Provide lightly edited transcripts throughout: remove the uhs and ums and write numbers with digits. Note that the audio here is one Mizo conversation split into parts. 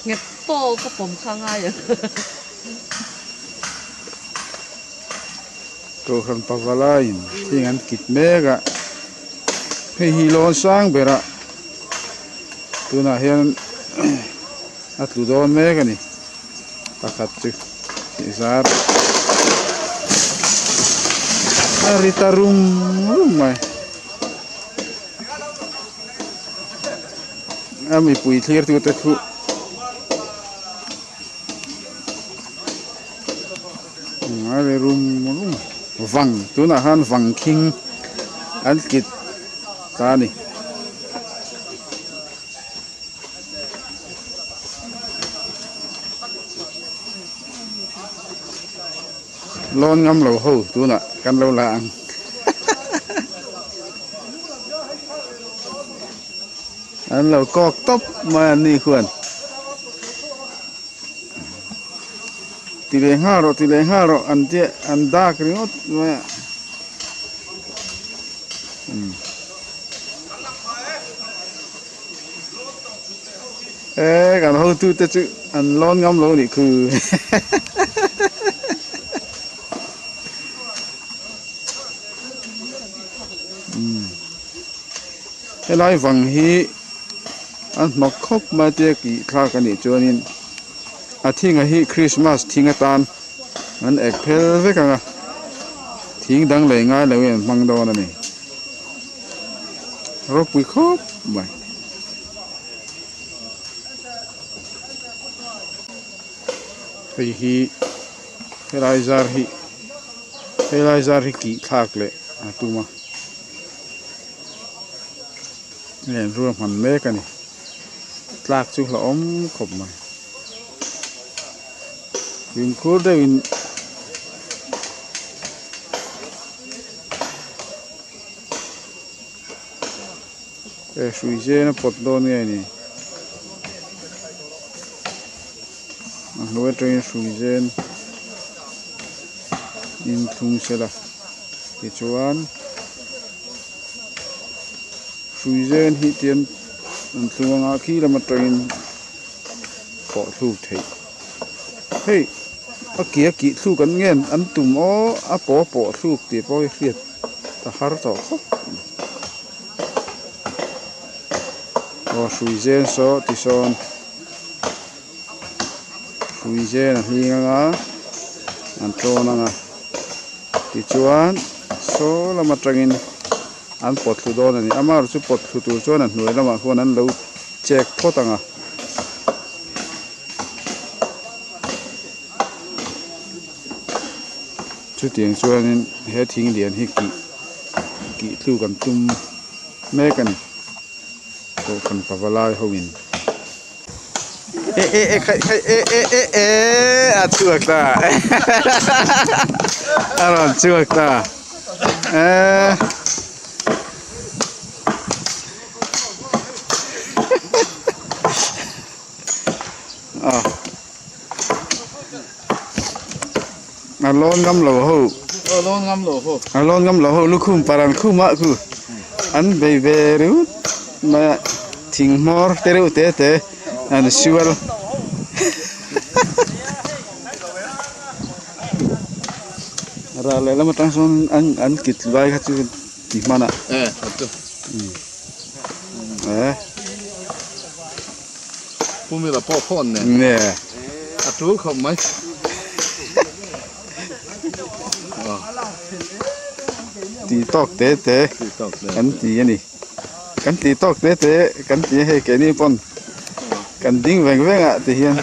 Nghet tawk a pawm kha ngai ang. Kohhran pavalaiin thing an kit mek a, hei hi lawn sang berah tunah hian a tlu dawn mek a ni pakhat chu tih zar a ri ta rum rum mai. A mipui thlir tute chu a ri rum rum vang tunah khan vang khing an kit ta a ni. Lawn ngam lo ho tunah kan lo la ang. An lo kawk tawp mai an ni khuan. Ti leh nghal rawh ti leh nghal rawh an tia an dak ringawt mai a. E kan hotu te chu an lawn ngam lo nih khu. Helai vang hi an hnawk khawp mai tia tih thlak a nih chuanin a thinga hi Christmas thing atan an ek phel vek ang a thing dang lei ngai lo in an hmang dawn a ni. Ropui khawp mai. Hei hi helai zar hi helai zar hi kih thlak leh a tum a hei an ruahman mek a ni tlak chu hlauhawm khawp mai fimkhur deuhin. E hrui zen a pawt dawn nge ni a hnuai atangin hrui zen in thlung sela tichuan hrui zen hi tian an thlung anga khi lam atangin pawh thluk theih hei a ke a kih thluk an ngen an tum aw a paw pawh thluk tih pawh hi hriat a har tawh khawp mai aw hrui zen saw tisawn hrui zen a hling anga an tlawn anga tichuan saw lam atangin an pawt thlu dawn a ni amaherawhchu chu pawt thlu tur chuan a hnuai lamah khuan an lo chek phawt ang a. Chutiang chuanin he thing lian hi kih kih tluk an tum mek a ni kohhran pavalai ho in e e e khaih khaih e e e e a chhuak ta a rawn chhuak ta e. A lawn ngam lo ho. A lawn ngam lo ho. A lawn ngam lo ho lukhum paran khum ah khu an bei ve ringawt mai a thing hmawr te reuh te te an sual. Ral lehlam atang sawn an an kit lai kha chu ti hman a. E a chu. E. Pumila pawh phone nen. Nge. A tul khawp mai. Ti tawk te te kan ti a ni. Kan ti tawk te te kan ti a hei keini pawn kan ding veng veng ah ti hian.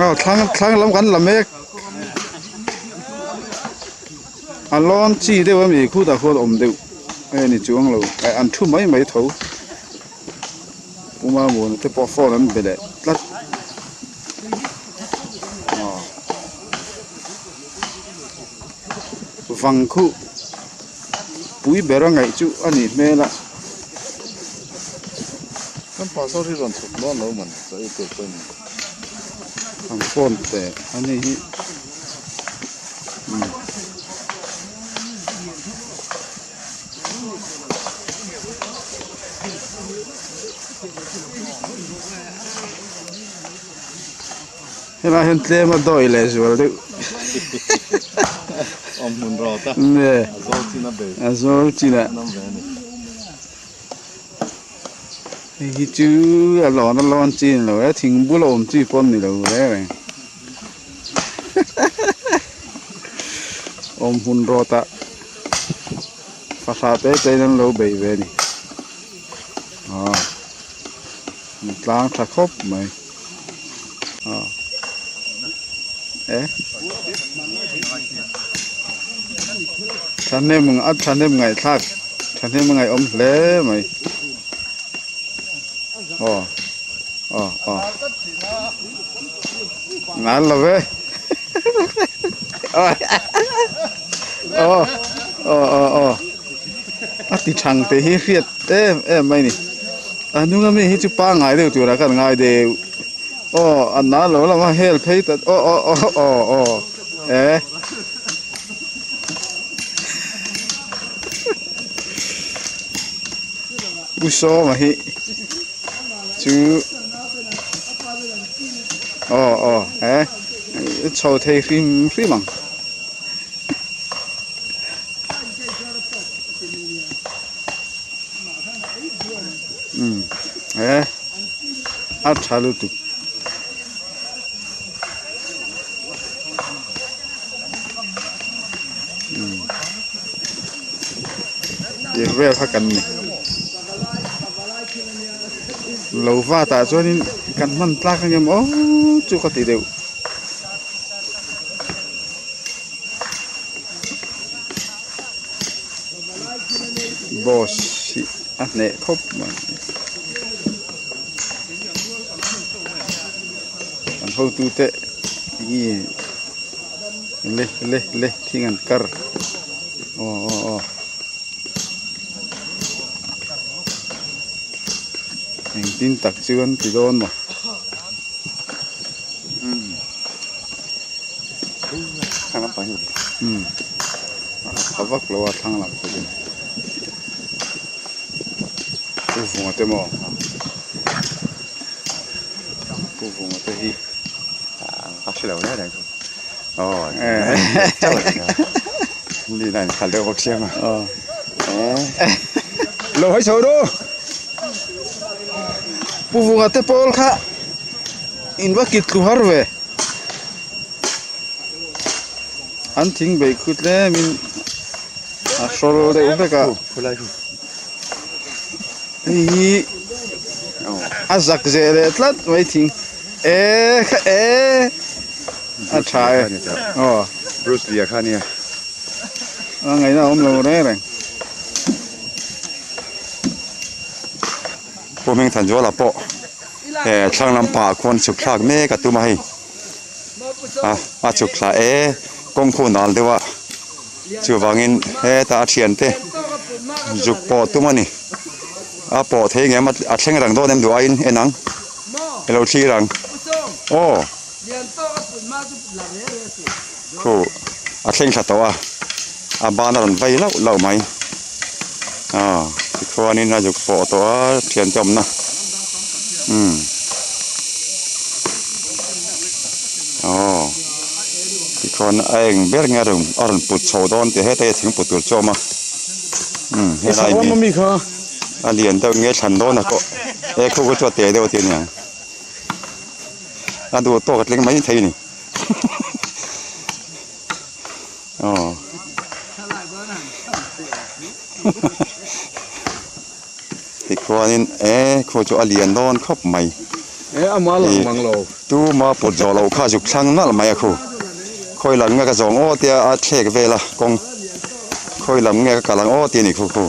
Aw thlang thlang lam kan la mek a lawn chi deuh ami khutah khuan awm deuh nge ni chuang lo eh an thu mai mai tho puma muana te pawh phone an be leh tlat aw vang khuh pui ber a ngaih chu a nih hmel a. Kan pastor hi rawn chhuk dawn lo man chaw ei tur pawh a ni. An phone te a ni hi umm. Helai hian tlem a dawi leh zual deuh. Awm hmun rawt a. Nge. A zawl chin a bei. A zawl chin a. Nam ve a ni. Hei hi chu a lawn a lawn chi ni lo e thing bul a awm chi pawh ni lo reng reng. Awm hmun rawt ah fahrah te te in an lo bei ve a ni. Aw an tlang tha khawp mai aw e thahnem a thahnem ngaihthlak thahnem a ngaihawm hle mai aw aw aw ngan lo ve aw aw aw aw. A ti thang te hi hriat em em mai ni a hnung ami hi chu pangngai deuh turah khan ngai deuh aw a na lo lama hel phei ta aw aw aw aw aw e Pu Sawma hi chu aw aw e chho thei hrim hrim ang. Umm he a tha lutuk. Umm tiang vel kha kan ni lo vat ah chuanin kan hman tlak ang em aw chu ka ti deuh. Boss hi a hneh khawp mai an hotu te hi le le le thing an kar aw aw aw engtin tak chu an ti dawn maw. Umm a vak lo a thlang lam pawhin pu vunga te maw pu vunga te hi a hre lo reng reng chu aw ni na in khalh deuh bawk sia maw lo hawi chho ru pu vunga te pawl kha in va kit tlu har ve. An thing beih khu tlemin a hrawl deuh vek a hei hi a zak zeh leh tlat mai thing e kha e a tha e aw Bruce Lee a kha nia a ngaihna a awm lo reng reng. Pu Hmingthanzuala pawh he thlang lampangah khuan chhuk thlak mek a tum a hei. A a chhuk thla e kawng khu nal deuh a chuvangin hetah a thiante zuk pawh tum a ni a pawh thei ngem a thleng rang dawn em duh aiin en ang i lo thlir ang aw khu a thleng thla tawh a a ban a rawn vai lauh lauh mai aw tikhuanin a zuk pawh tawh a thiante awmna umm aw tikhuan a eng ber nge a rawn a rawn put chho dawn tih heta hi a thingput tur chu a awm a umm helai hi a lian deuh nge thlan dawn a pawh he khu chu a te deuh a ti aniang a duh tawk a tling mai thei a ni. Aw tikhuanin e khu chu a lian dawn khawp mai tuma put zawh loh kha zuk thlang nalh mai a khu khawi lam nge ka zawng aw tia a thlek vel a kawng khawi lam nge ka kal ang aw tih a ni khu khu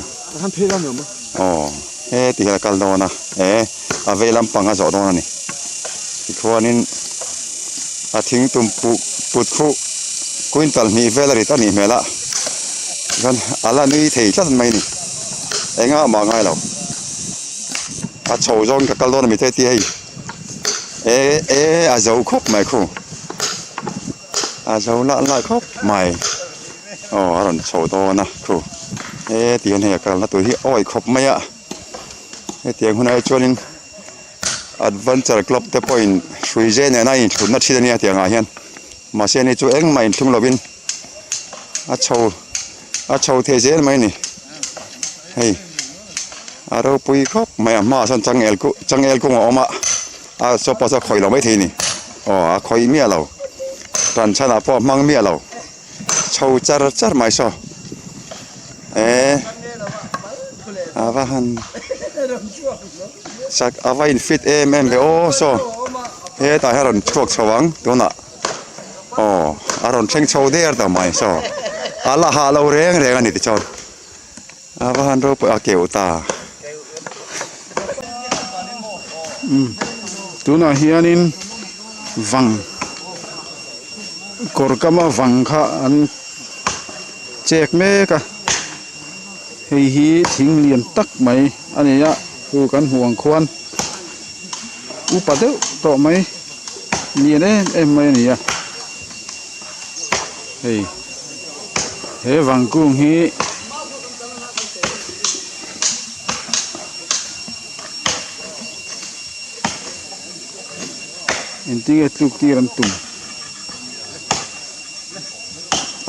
aw heti hian a kal dawn a e a vei lampang a zawh dawn a ni tikhuanin a thing tum puh put khuh quintal hnih vel a rit a nih hmel a chuan a la nui thei tlat mai a ni engah mah ngai lo a chho zawng ka kal dawn a mi te tia hei. E e a zo khawp mai khu a zo lah lah khawp mai aw a rawn chho dawn a khu he ti hian hei a kalna tur hi awi khawp mai a hetiang hunah hi chuanin adventure club te pawhin hrui zeh nena inthlunna thin a nia tiangah hian mahse ani chu engmah inthlung lovin a chho a chho thei zel mai a ni hei a ropui khawp mai a hmaah sawn changel kung changel kung a awm a a saw pawh saw a khawih lo maithei a ni aw a khawih miah lo tan chhanah pawh a hmang miah lo chho char char mai saw eh a va han sak a va in fit em em ve aw saw hetah hian a rawn chhuak chho ang tunah. Aw a rawn thleng chho der ta mai saw a la hah lo reng reng a ni tichuan a va han ropui a keuh ta. Umm tunah hianin vang kawr kama vang kha an chek mek a hei hi thing lian tak mai a ni a chu kan hmuh ang khuan upa deuh tawh mai. Lian em em mai a ni a hei he vangkung hi engtin nge tluk tir an tum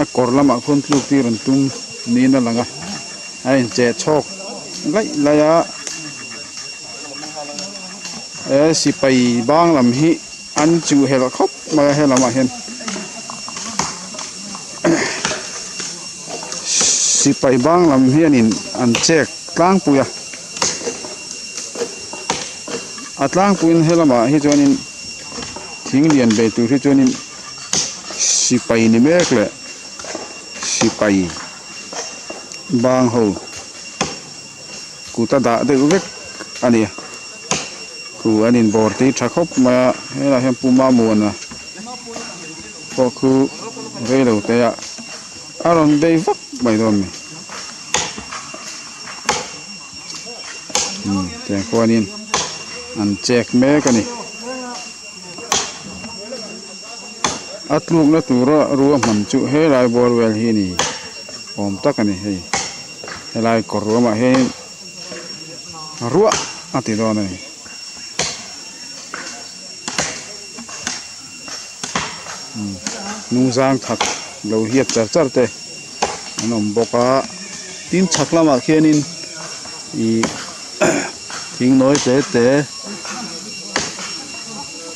a kawr lamah khuan tluk tir an tum niin a lang a a incheh chhawk laih laih a. He sipai bang lam hi an chuh helh khawp mai a helamah hian sipai bang lam hianin an chek tlangpui a a tlangpuiin helamah hi chuanin thing lian ve tur hi chuanin sipai ni mek leh sipai bang ho. Kut a dah deuh vek a ni khu an inbawr tih tha khawp mai a helaiah hian Pu Mamuana pawh khu reilo te ah a rawn bei vak mai dawn a ni umm tiang khuanin an chek mek a ni a tlukna tura ruahman chu helai bawr vel hi a ni awm tak a ni hei. Helai kawr ruamah hian ruah a ti dawn a ni. Hnungzang thak lo hiat char char te an awm bawk a tin chhak lamah khianin ih thing nawi te te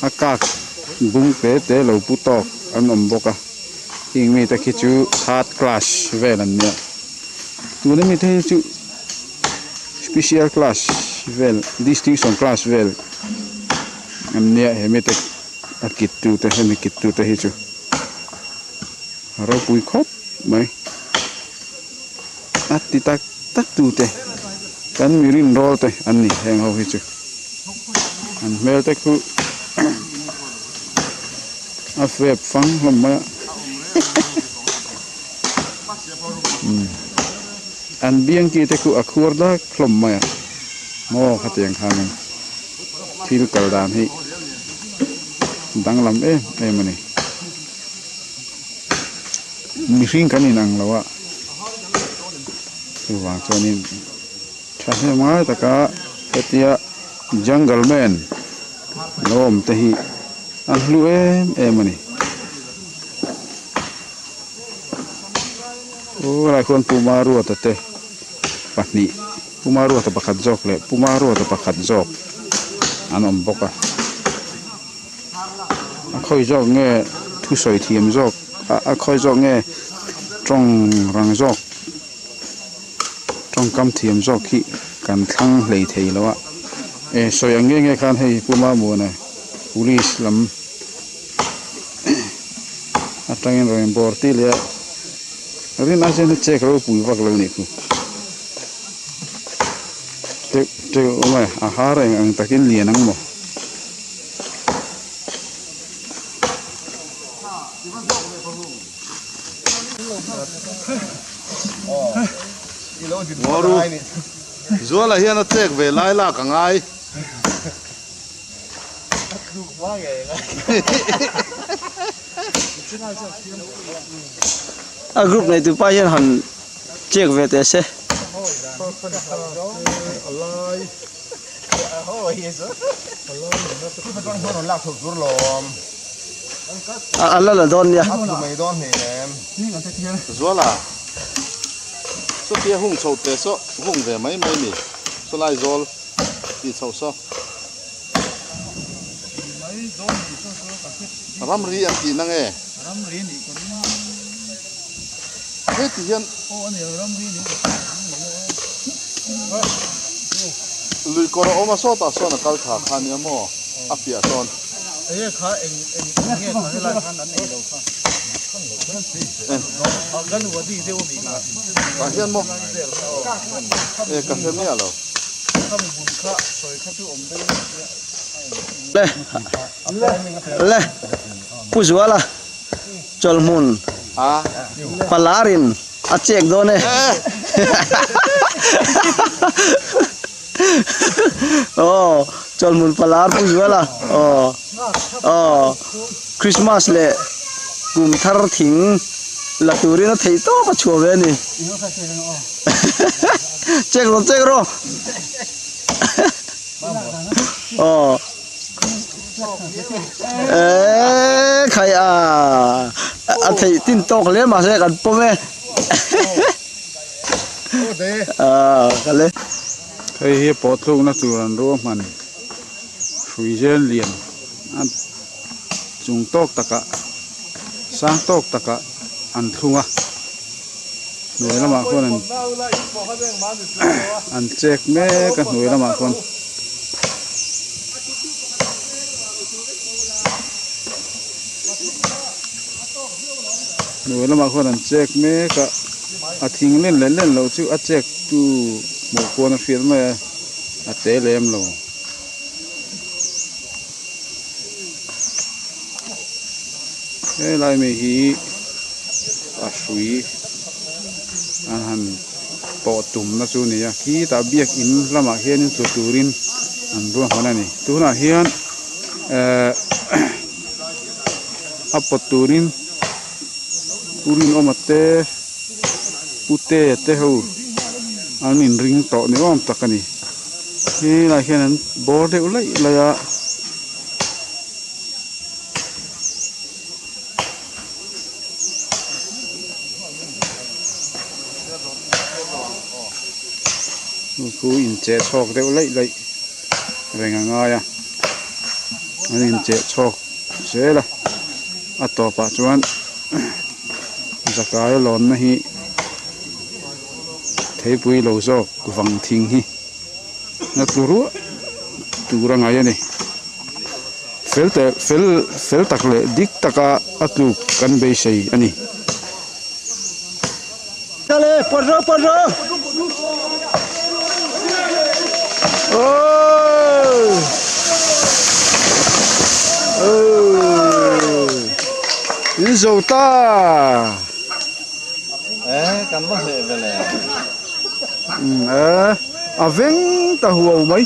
a kak bung te te lo pu tawk an awm bawk a heng mite khi chu third class vel an nia. Tuna mi te hi chu special class vel distinction class vel an nia he mite a kit tu te hemi kit tu te hi chu a ropui khawp mai a ti tak tak tu te kan mi rin rawl te an ni heng ho hi chu an hmel te khu a fep fang hlawm mai a. An biang ki te khu a khuar dak hlawm mai a maw khatiang khanin thil kal dan hi danglam em em a ni mihring kan inang lo a chuvang chuanin thahnem ngai taka hetia jungle man lo awm te hi a hlu em em a ni. Aw lai khuan Puma Ruata te pahnih Puma Ruata pakhat zawk leh Puma Ruata pakhat zawk an awm bawk a a khawi zawk nge thusawi thiam zawk a khawi zawk nge tawng rang zawk tawngkam thiam zawk hi kan thlang hlei thei lo a e sawi ang nge nge khan hei Puma Muana police lam. Atangin rawn inbawr tih leh a rin ai chuan check ropui vak lo nih chu teuh teuh awm e a har eng ang takin lian ang maw. Zuala hian a chek ve lai lak a ngai. A group nei tu pa hian han check ve teh se. A la la dawn nia. Zuala sawtia hung chho teh saw hung ve mai mai ni sawlai zawl tih chhoh saw. Ramri an tih na nge? Ramri nih ka ring a. Heti hian Aw a ni ang ramri nih ka ring lo maw e. Lui kawr a awm a sawtah sawn a kal tha kha nia maw a piah sawn. Enge kha eng eng nge kha helai khan an ei lo kha. Tah hian maw e ka hre miah lo. Le le Pu Zuala chawlhmun palarin a chek dawn e aw chawlhmun palar Pu Zuala aw aw Christmas leh kum thar thing la turin a theih tawp a chhuah ve a ni chek rawh chek rawh. Aw eee khai a a theih tin tawk hle mahse kan pawm e aaa kal e. Hei hi pawh thlukna tur an ruahman hrui zel lian a chung tawk takah sang tawk takah an thlung a hnuai lamah khuan an an chek mek a hnuai lamah khuan. Hnuai lamah khuan an chek mek a a thing len leh len loh chu a chek tu hmuh khuan a hriat mai a a te lem lo. Helai mai hi a hrui an han pawh tumna chu a ni a khitah biakin lamah hianin tlu turin an ruahman a ni tunah hian ehh a pawt turin pu Rinawma te pu Tea te ho an inring tawh ni awm tak a ni helaiah hian an bawr deuh laih laih a. Chu incheh chhawk deuh laih laih reng a ngai a an incheh chhawk zel a a tawpah chuan zakai lawnna hi theipui lo zawk vang thing hi. A tlu ruah tur a ngai a ni fel teh fel fel tak leh dik taka a tluk kan beisei a ni. Kale pawt rawh pawt rawh Aww aww in zo ta. Eh kan va hleh ve le. Umm eh a veng ta huau mai.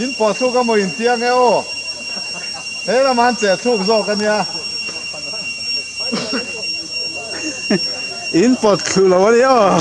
In pawh thluk a maw in tiang e aw. He lamah an cheh thluk zawk a nia. In pawt thlu lo a nia aw.